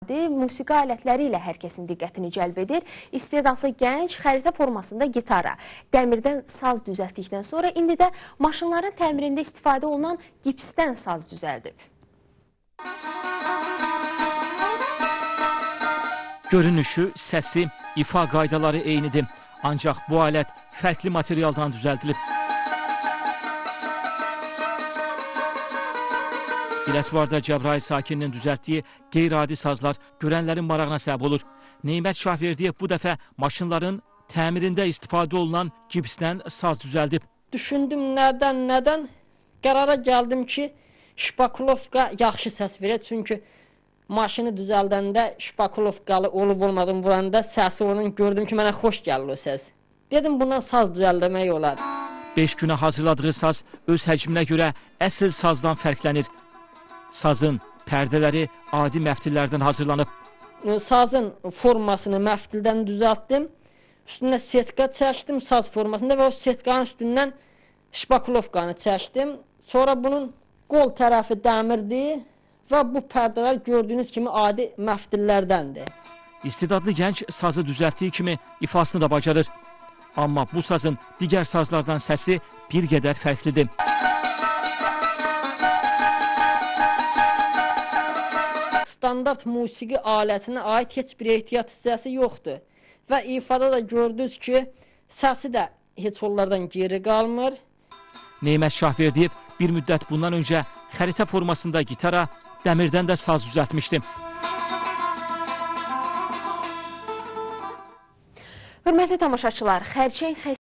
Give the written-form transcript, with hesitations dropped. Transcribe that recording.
qeyri-adi musiqi alətləri ilə hər kəsin diqqətini cəlb edir. İstedadlı gənc xəritə formasında gitara, dəmirdən saz düzəltdikdən sonra indi də maşınların təmirində istifadə olunan gipsdən saz düzəldib. Görünüşü, səsi, ifa qaydaları eynidir. Ancaq bu alət fərqli materialdan düzəldilib. Biləsuvarda Cəbrayıl sakininin düzəltdiyi qeyri-adi sazlar görənlərin marağına səbəb olur. Neymət Şahverdiyev bu dəfə maşınların təmirində istifadə olunan gipsdən saz düzəldib. Düşündüm nədən? Qərara gəldim ki, şpakulovka yaxşı səs verir. Çünki maşını düzəldəndə şpakulovkalı olub olmadığını vuranda səsi onun gördüm ki, mənə xoş gəlir o səs. Dedim, bundan saz düzəldəmək olar. 5 günə hazırladığı saz öz həcminə görə əsl sazdan fərqlənir. Sazın pərdələri adi məftillərdən hazırlanıb. Sazın formasını məftildən düzəltdim. Üstünə setka çəkdim saz formasında və o setkanın üstündən şpakulovkanı çəkdim. Sonra bunun qol tərəfi dəmirdir və bu pərdələr gördüyünüz kimi adi məftillərdəndir. İstedadlı gənc sazı düzəltdiyi kimi ifasını da bacarır. Amma bu sazın digər sazlardan səsi bir qədər fərqlidir. Standart musiqi alətinə aid heç bir ehtiyat hissəsi yoxdur. Və ifada da gördünüz ki, səsi də heç onlardan geri qalmır. Neymət Şahverdiyev bir müddət bundan öncə xəritə formasında gitara, dəmirdən də saz düzəltmişdi. Hörmətli tamaşaçılar, xərçəng xəstəliyi